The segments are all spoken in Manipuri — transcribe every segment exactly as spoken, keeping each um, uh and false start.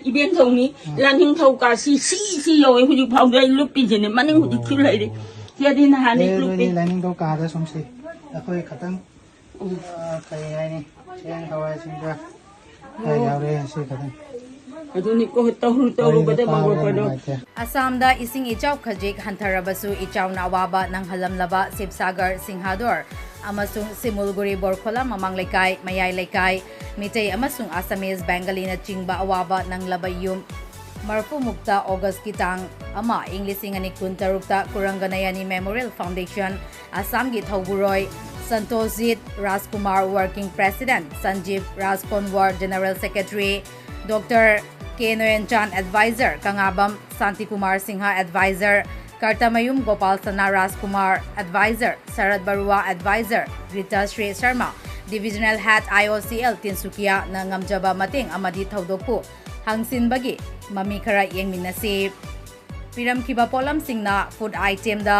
ꯏꯕꯦꯟꯊꯧꯅꯤ, ꯂꯥꯅꯤꯡꯊꯧ ꯀꯥꯁꯤ ꯁꯤ ꯁꯤ ꯌꯧꯋꯦ꯫ ꯍꯧꯖꯤꯛ ꯐꯥꯎꯗ ꯑꯩ ꯂꯨꯞꯄꯤꯁꯤꯅꯦ, ꯃꯅꯤꯡ ꯍꯧꯖꯤꯛꯁꯨ ꯂꯩꯔꯤ꯫ ꯁꯤꯗꯤ ꯅꯍꯥꯟ ꯑꯩ ꯑꯦ, ꯂꯨꯞꯄꯤ꯫ ꯅꯣꯏꯗꯤ ꯂꯥꯏꯅꯤꯡꯊꯧ ꯀꯥꯗ ꯁꯨꯝ ꯁꯤ꯫ ꯑꯩꯈꯣꯏ ꯈꯇꯪ, ꯑ, ꯀꯔꯤ ꯍꯥꯏꯅꯤ, ꯆꯦꯡ ꯍꯋꯥꯏ ꯆꯦꯡꯕ ꯈꯔ ꯌꯥꯎꯔꯦ, ꯁꯤ ꯈꯇꯪ꯫ ꯑꯗꯨꯅꯤꯀꯣ, ꯇꯧꯔꯨ ꯇꯧꯔꯨꯕꯗ ꯋꯥꯔꯤꯗꯣ ꯇꯥꯕꯗ ꯃꯪꯒꯣꯜ ꯀꯣꯏꯗꯣ꯫ ꯅꯨꯡꯉꯥꯏꯇꯦ꯫ ꯑꯁꯥꯝꯗ ꯏꯁꯤꯡ ꯏꯆꯥꯎ ꯈꯖꯤꯛ ꯍꯟꯊꯔꯕꯁꯨ ꯏꯆꯥꯎꯅ ꯑꯋꯥꯕ ꯅꯪꯍꯜꯂꯝꯂꯕ ꯁꯤꯕꯁꯥꯒꯔ, ꯁꯤꯡꯍꯥꯗꯣꯔ ꯑꯃꯁꯨꯡ ꯁꯤꯃꯨꯜꯒꯨꯔꯤ, ꯕꯣꯔꯈꯣꯂꯥ ꯃꯃꯥꯡ ꯂꯩꯀꯥꯏ, ꯃꯌꯥꯏ ꯂꯩꯀꯥꯏ, ꯃꯤꯇꯩ ꯑꯃꯁꯨꯡ ꯑꯁꯥꯃꯤꯁ, ꯕꯦꯡꯒꯥꯂꯤꯅꯆꯤꯡꯕ ꯑꯋꯥꯕ ꯅꯪꯂꯕ ꯌꯨꯝ ꯃꯔꯐꯨ ꯃꯨꯛꯇ ꯑꯣꯒꯁꯀꯤ ꯇꯥꯡ ꯑꯃ, ꯏꯪ ꯂꯤꯁꯤꯡ ꯑꯅꯤ ꯀꯨꯟ ꯇꯔꯨꯛꯇ ꯀꯨꯔꯪꯒꯅꯌꯅꯤ ꯃꯦꯃꯣꯔꯤꯌꯦꯜ ꯐꯥꯎꯟꯗꯦꯁꯟ, ꯑꯁꯥꯝꯒꯤ ꯊꯧꯕꯨꯔꯣꯏ Santoshjit Rajkumar, working president, Sanjiba Rajkonwar, general secretary, doctor K Noyonchan, adviser, Kangabam Shantikumar Singh, adviser, Kartamayum Gopal Sana Rajkumar, adviser, Sarat Baruah, adviser, Rita Sri Sharma, divisional head, I O C L, ꯇꯤꯟꯁꯨꯀꯤꯌꯥꯅ ꯉꯝꯖꯕ ꯃꯇꯦꯡ ꯑꯃꯗꯤ ꯊꯧꯗꯣꯛꯄꯨ ꯍꯪꯁꯤꯟꯕꯒꯤ ꯃꯃꯤ ꯈꯔ ꯌꯦꯡꯃꯤꯟꯅꯁꯤ꯫ ꯄꯤꯔꯝꯈꯤꯕ ꯄꯣꯠꯂꯝꯁꯤꯡꯅ ꯐꯨꯗ ꯑꯥꯏꯇꯦꯝꯗ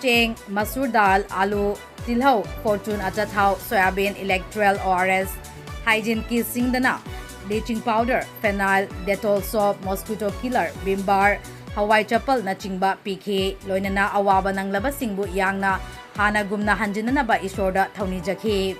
ꯆꯦꯡ, ꯃꯁꯨꯔ ꯗꯥꯜ, ꯑꯥꯂꯨ, ꯇꯤꯜꯍꯧ, fortune ꯑꯆꯥꯊꯥꯎ, soyabean, Electral, O R S, hygiene ꯀꯤꯠꯁꯤꯡꯗꯅ bleaching powder, phenyl, Dettol soap, mosquito killer, Vim bar, ꯍꯋꯥꯏ ꯆꯄꯜꯅꯆꯤꯡꯕ ꯄꯤꯈꯤ꯫ ꯂꯣꯏꯅꯅ ꯑꯋꯥꯕ ꯅꯪꯂꯕꯁꯤꯡꯕꯨ ꯌꯥꯡꯅ ꯍꯥꯟꯅꯒꯨꯝꯅ ꯍꯟꯖꯤꯟꯅꯅꯕ ꯏꯁꯣꯔꯗ ꯊꯧꯅꯤꯖꯈꯤ꯫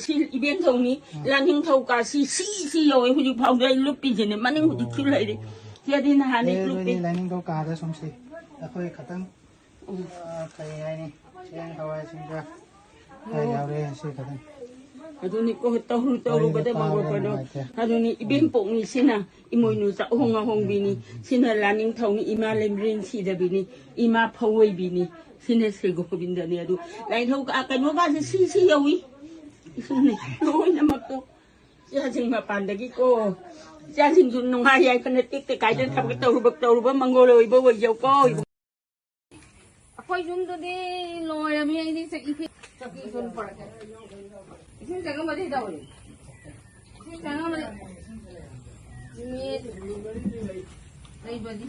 ꯁꯤ ꯏꯕꯦꯟꯊꯧꯅꯤ, ꯂꯥꯅꯤꯡꯊꯧ ꯀꯥꯁꯤ ꯁꯤ ꯁꯤ ꯌꯧꯋꯦ꯫ ꯍꯧꯖꯤꯛ ꯐꯥꯎꯗ ꯑꯩ ꯂꯨꯞꯄꯤꯁꯤꯅꯦ, ꯃꯅꯤꯡ ꯍꯧꯖꯤꯛꯁꯨ ꯂꯩꯔꯤ꯫ ꯁꯤꯗꯤ ꯅꯍꯥꯟ ꯑꯩ ꯑꯦ, ꯂꯨꯞꯄꯤ꯫ ꯅꯣꯏꯗꯤ ꯂꯥꯏꯅꯤꯡꯊꯧ ꯀꯥꯗ ꯁꯨꯝ ꯁꯤ꯫ ꯑꯩꯈꯣꯏ ꯈꯇꯪ, ꯑ, ꯀꯔꯤ ꯍꯥꯏꯅꯤ, ꯆꯦꯡ ꯍꯋꯥꯏ ꯆꯦꯡꯕ ꯈꯔ ꯌꯥꯎꯔꯦ, ꯁꯤ ꯈꯇꯪ꯫ ꯑꯗꯨꯅꯤ ꯀꯣ, ꯇꯧꯔꯨ ꯇꯧꯔꯨꯕꯗ ꯋꯥꯔꯤꯗꯣ ꯇꯥꯕꯗ ꯃꯪꯒꯣꯜ ꯀꯣꯏꯗꯣ꯫ ꯅꯨꯡꯉꯥꯏꯇꯦ꯫ ꯑꯗꯨꯅꯤ ꯏꯕꯦꯟ ꯄꯣꯛꯅꯤ ꯁꯤꯅ, ꯏꯃꯣꯏꯅꯨ ꯆꯥꯛꯍꯣꯡ ꯑꯍꯣꯡꯕꯤꯅꯤ꯫ ꯁꯤꯅ ꯂꯥꯅꯤꯡꯊꯧꯅꯤ, ꯏꯃꯥ ꯂꯦꯝꯔꯦꯟ ꯁꯤꯗꯕꯤꯅꯤ, ꯏꯃꯥ ꯐꯧꯑꯣꯏꯕꯤꯅꯤ꯫ ꯁꯤꯅ ꯁ꯭ꯔꯤ ꯒꯣꯕꯤꯟꯗꯅꯤ꯫ ꯑꯗꯨ ꯂꯥꯏꯅꯤꯡꯊꯧ ꯀꯥ-, ꯀꯩꯅꯣꯒꯥꯁꯦ ꯁꯤ ꯁꯤ ꯌꯧꯏ꯫ ꯏꯁꯤꯡꯅꯤ ꯂꯣꯏꯅꯃꯛꯇꯣ꯫ ꯏꯆꯥꯁꯤꯡ ꯃꯄꯥꯟꯗꯒꯤꯀꯣ, ꯏꯆꯥꯁꯤꯡꯁꯨ ꯅꯨꯡꯉꯥꯏ ꯌꯥꯏꯐꯅ ꯇꯦꯛꯇ ꯀꯥꯏꯗꯅ ꯊꯕꯛ ꯇꯧꯔꯨꯕ ꯇꯧꯔꯨꯕ ꯃꯪꯒꯣꯜ ꯑꯣꯏꯕ ꯑꯣꯏꯖꯧꯀꯣ꯫ ꯑꯩꯈꯣꯏ ꯌꯨꯝꯗꯨꯗꯤ ꯂꯣꯏꯔꯝꯃꯤ꯫ ꯑꯩꯗꯤ ꯆ-, ꯏꯊꯦ-, ꯆ-, ꯏ ꯁꯨꯝ ꯄꯨꯔꯛꯀꯦ꯫ ꯆꯪꯉꯝꯃꯗꯤ ꯇꯧꯔꯤ꯫ ꯆꯪꯉꯝꯃꯗꯤ꯫ ꯃꯤ ꯂꯩꯕꯗꯤ꯫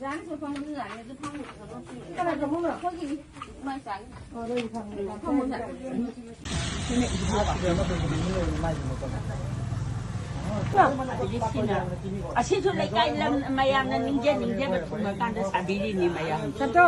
ꯖꯥꯟꯁꯨ ꯐꯝꯕꯁꯨ ꯌꯥꯅꯤ, ꯑꯗꯨ ꯐꯝꯕꯁꯨ ꯐꯝꯕꯁꯨ ꯌꯥꯅꯤ꯫ ꯀꯅꯥ ꯆꯪꯉꯝꯃꯤꯅꯣ? ꯑꯩꯈꯣꯏꯒꯤ ꯃꯥꯏ ꯆꯥꯅꯤ꯫ ꯑꯣ, ꯑꯗꯨꯗꯤ ꯐꯝꯃꯦ꯫ ꯐꯝꯃꯣ ꯁꯥꯔ꯫ ꯑꯗꯒꯤ ꯁꯤꯅ, ꯑꯁꯤꯁꯨ ꯂꯩꯀꯥꯏ ꯂꯝ ꯃꯌꯥꯝꯅ ꯅꯤꯡꯖ ꯅꯤꯡꯖꯕ ꯊꯨꯡꯉꯀꯥꯟꯗ ꯁꯥꯕꯤꯔꯤꯅꯤ ꯃꯌꯥꯝ꯫ ꯁꯟꯇꯣ꯫